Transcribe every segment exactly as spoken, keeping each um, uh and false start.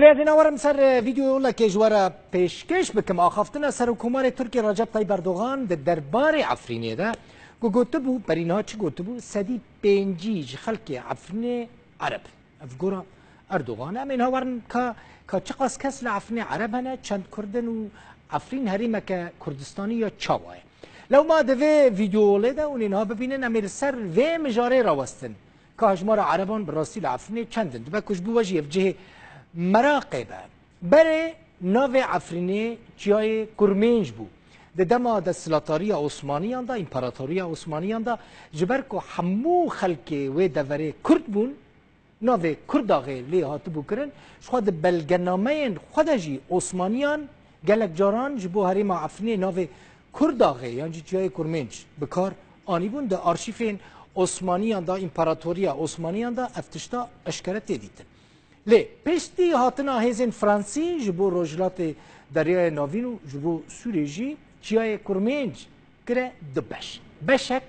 Rêzîna werim ser, e, vîdeoyolekê ji we re pêşkêş bikim. Axaftina Serokkomarê Tirkiyê Recep Tayyip Erdogan di derbarê Efrînê de ku gotibû, berî niha çi gotibû? Sedî pêncî ji xelkê Efrînê Ereb. Ev gora Erdogan e. Em ê niha werin ka, ka çiqas kes li Efrînê Ereb hene, çend Kurd in û Efrîn herêmeke Kurdistanî ya çawa ye? Lewma di vê vîdeolê de hûn ê niha bibînin, em ê li ser vê mijarê rawestin. Ka hejmara Ereban bi rastî li Efrînê çend in? Dibe ku ji bo we jî ev cihê meraqê be. Berê navê Efrînê çiyayê Kurmênc bû. Di dema desthilatdariya Osmaniyan de, împaratoriya Osmaniyan de, ji ber ku hemû xelkê wê deverê Kurd bûn, navê Kurdaxê lê hatibû kirin. Jixwe di belgenameyên xwe de jî Osmaniyan gelek caran ji bo herêma Efrînê navê Kurdaxê yan jî çiyayê Kurmênc bi kar anîbûn. Di arşîfên Osmaniyan de, împaratoriya Osmaniyan de ev tişta eşkere tê dîtin. Lê piştî hatina hêzên Fransî ji bo Rojhilatê Deryaya Navîn û ji bo Sûrê jî çiyayê Kurmênc kire du beş. Beşek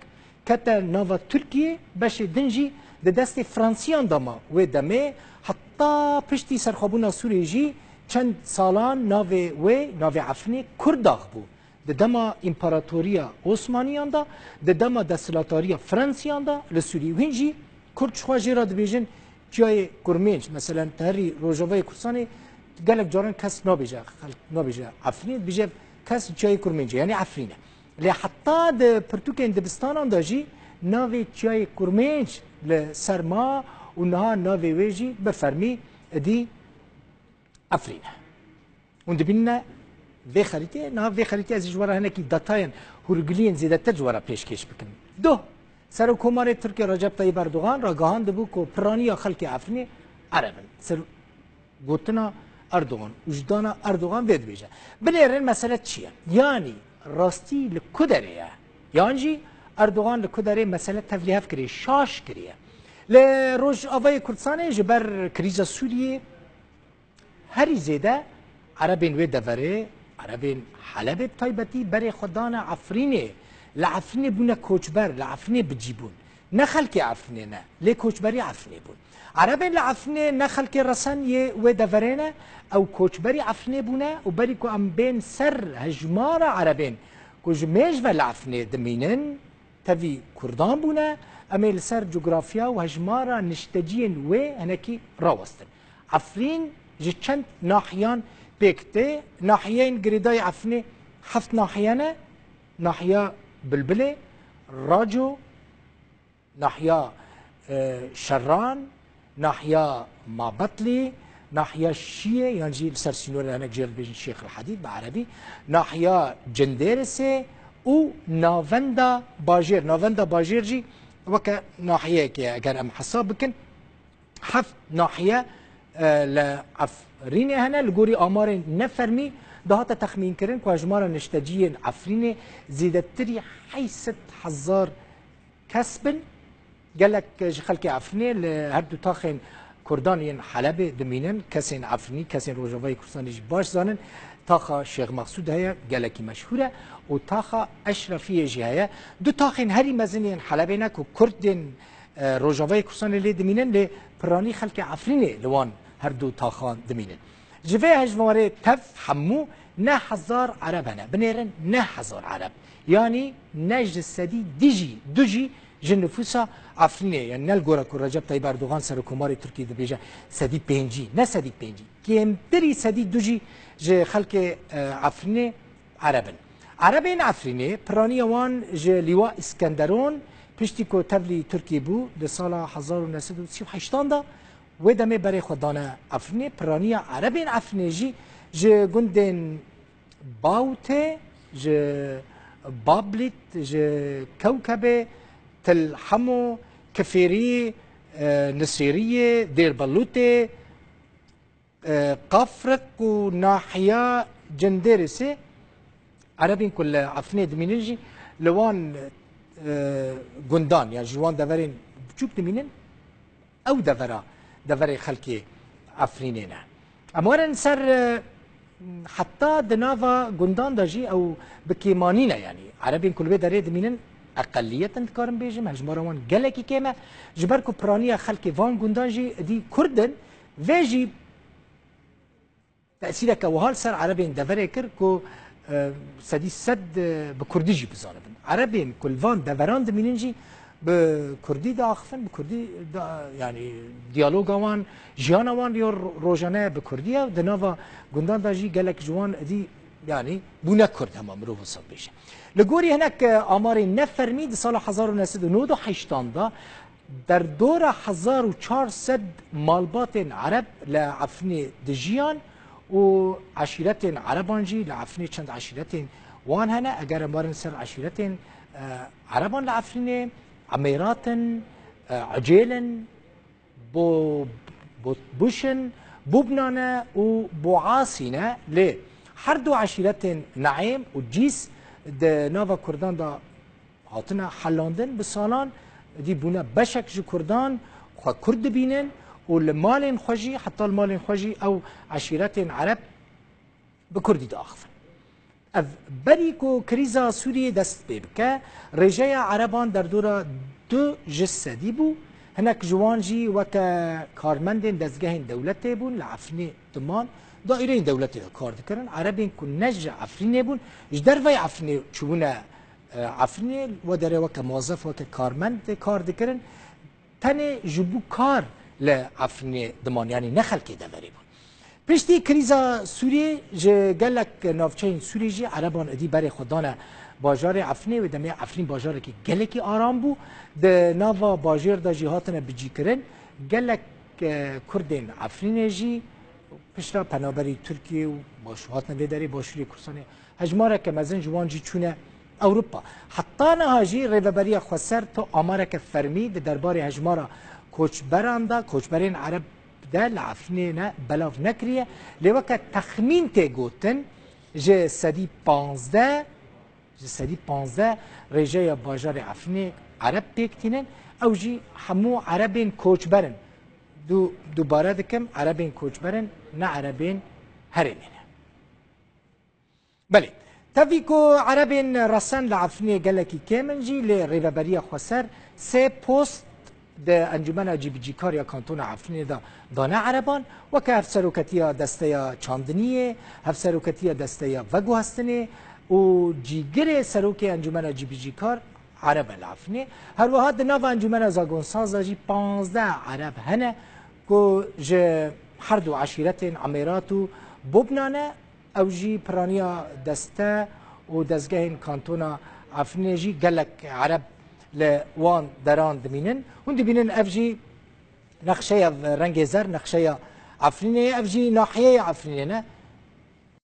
kete nava Tirkiyê, beşê din jî di destê Fransiyan de ma. Wê demê heta piştî serxwebûna Sûrê jî çend salan navê wê, navê Efrînê Kurdax bû. Di dema împaratoriya Osmaniyan de, di dema desthilatdariya Fransiyan de li Sûrî û hîn jî Kurd ji xwe jê re dibêjin çiyayê Kurmênc. Meselen, te herî Rojavayê Kurdistanê gelek caran kes nabêje, xelk nabêje Efrînê, dibêje kes çiyayê Kurmêncê, yanî Efrîn e. Lê heta di pirtûkên dibistanan de jî navê çiyayê Kurmênc li ser ma û niha navê wê jî bi fermî êdî Efrîn e. Hûn dibînine vê xerîtê, niha vê xerîtê ez ji we re hinekî detayên hûrgiliyên zêdetir ji we re pêşkêş bikim. Duh, Serokkomarê Tirkiyê Recep Tayyip Erdogan ragihandibû ku piraniya xelkê Efrînê Ereb in. Ser gotina Erdogan, û ji dana Erdogan vê dibêje. Binêrin mesele çi ye? Yanî rastî li ku derê ye? Yan jî Erdogan li ku derê mesele tevlîhev kiriye, şaş kiriye? Li Rojavayê Kurdistanê ji ber krîza Sûriyê herî zêde Erebên wê deverê, Erebên Helebê bi taybetî berê xwe dane Efrînê. Li Efrînê bûne koçber, li Efrînê bi cî bûn. Ne xelkê Efrînê ne, lê koçberî Efrînê bûn. Erebên li Efrînê ne xelkê resen yê wê deverê ne, ew koçberî Efrînê bûne û berî ku em bên ser hejmara Erebên ku ji mêj ve li Efrînê dimînin, tevî Kurdan bûne, em ê li ser cografya û hejmara nişteciyên wê hinekî rawestin. Efrîn ji çend nahiyan pêk tê. Nahiyeyên girêdayî Efrînê heft nahiye ne. Nahiya Bilbilê, Raco, nahiya, e, Şerran, nahiya Mabetlî, nahiya Şiyê, yan jî li ser sînorê hinek jê re dibêjin Şêx el Hedîd bi erebî, nahiya Cindêrisê û navenda bajêr. Navenda bajêr jî weke nahiyeyekê ye, eger em hesab bikin, heft nahiye, e, li Efrînê hene. Li gorî amarên nefermî dihate texmînkirin ku hejmara nişteciyên Efrînê zêdetirî heyşt sed hezar kes bin. Gelek ji xelkê Efrînê li her du taxên Kurdan yên Helebê dimînin. Kesên Efrînî, kesên Rojavayê Kurdistanê jî baş zanin. Taxa Şêx Mexsûd heye, gelekî meşhûr e û taxa Eşrefiyê jî heye. Du taxên herî mezin yên Helebê ne ku Kurdên, e, Rojavayê Kurdistanê lê dimînin, lê piranî xelkê Efrînê li wan her du taxan dimînin. Ji vê hejmarê tev hemû neh hezar Ereb hene. Binêrin neh hezar Ereb. Yanî ne ji sedî dijî, du jî ji nifûsa Efrînê. Yanî ne li gora ku Recep Tayyip Erdogan Serokkomarê Tirkiyê dibêje sedî pêncî, ne sedî pêncî. Kêmtirî sedî du jî ji xelkê, e, Efrînê Ereb in. Erebên Efrînê, piraniya wan ji Lîwa Îskenderon, piştî ku tevlî Tirkiyê bû, di sala hezar û neh sed û sî û heştan de, wê demê berê xwe dane Efrînê. Piraniya Erebên Efrînê jî ji gundên Bawtê, ji Bablît, ji Kewkebê, Til Hemo, Kifêrî, e, Nisêriyê, Dêrbelûtê, e, Qafriq û nahiya Cindêrisê, Erebên ku li Efrînê dimînin jî li wan, e, gundan, yan ji wan deverên biçûk dimînin, ew devera, deverê xelkê Efrînê ne. Em werin ser, e, heta di nava gundan de jî ew bi kêmanî ne, yanî Erebên ku li wê derê dimînin eqeliyet in, dikarim bêjim, hejmara wan gelekî kêm e, ji ber ku piraniya xelkê van gundan jî êdî Kurd in, vê jî tesîreke wiha li ser Erebên deverê kir ku, e, sedî sed, e, bi Kurdî jî bizanibin. Erebên ku li van deveran dimînin jî bi Kurdî diaxifin, bi Kurdî da, yanî diyaloga wan, jiyana wan ya ro-, rojane bi Kurdî ye. Di nava gundan de jî gelek ji wan êdî, yanî bûne Kurd, hema mirov wisa bêje. Li gorî hinek, e, amarên nefermî, di sala hezar û neh sed û nod û heştan de derdora hezar û çar sed malbatên Ereb li Efrînê dijiyan û eşîretên Ereban jî li Efrînê çend eşîretên wan hene. Eger em werin ser eşîretên, e, Ereban li Efrînê, Emêrat in, e, Ecêl in, Bo-, Bo-, Buş in, Bubna ne û Boasî ne. Lê her du eşîretên Neêm û Cîs di nava Kurdan de hatine helandin bi salan, dî bûne beşek ji Kurdan, xwe Kurd dibînin û li malên xwe jî, heta li malên xwe jî ew eşîretên Ereb bi Kurdî diaxivin. Ev berî ku krîza Sûriyê dest pê bike, rêjeya Ereban derdora du ji sedî bû. Hinek ji wan jî weke karmendên dezgehên dewletê bûn, li Efrînê diman, daîreyên dewletê de kar dikirin. Erebên ku ne ji Efrînê bûn, ji derveyî Efrînê çûbûne, e, Efrînê, we derê weke mozef, weke karmend kar dikirin. Tenê ji bo kar li Efrînê diman, yanî ne xelkê deverê bûn. Piştî krîza Sûriyê, ji gelek navçeyên Sûriyê jî Ereban êdî berê xwe dane bajarê Efrînê. Wê demê Efrîn bajarekî gelekî aram bû. Di nava bajêr de jî hatine bicîkirin. Gelek, e, Kurdên Efrînê jî piştre penaberî Tirkiyê û baş-, hatine vê derê Başûrê Kurdistanê. Hejmareke mezin ji wan jî çûne Ewropa. Heta niha jî Rêveberiya Xweser tu amareke fermî di derbarê hejmara koçberan de, koçberên Ereb de li Efrînê ne belav nekiriye. Lê weke texmîn tê gotin, ji sedî panzdeh, ji sedî panzdeh rêjeya bajarê Efrînê Ereb pêk tînin. Ew jî hemû Erebên koçber in. Du-, dubare dikim, Erebên koçber in, ne Erebên herêmê ne. Belê. Tevî ku Erebên resen li Efrînê gelekî kêm in jî, lê Rêveberiya Xweser sê post di Encûmena Cîbicîkar ya Kantona Efrînê de dane Ereban, weke Hevseroketiya Desteya Çandiniyê, Hevseroketiya Desteya Veguhestinê û Cîgirê Serokê Encûmena Cîbicîkar Ereb e li Efrînê. Her wiha di nava Encûmena Zagonsaz de jî panzdeh Ereb hene ku ji her du eşîretên Emêrat û Bobna ne. Ew jî piraniya deste û dezgehên Kantona Efrînê jî gelek Ereb li wan deran dimînin. Hûn dibînin ev jî nexşeya rengê zer, nexşeya Efrînê ye. Ev jî nahiyeyê Efrînê ne.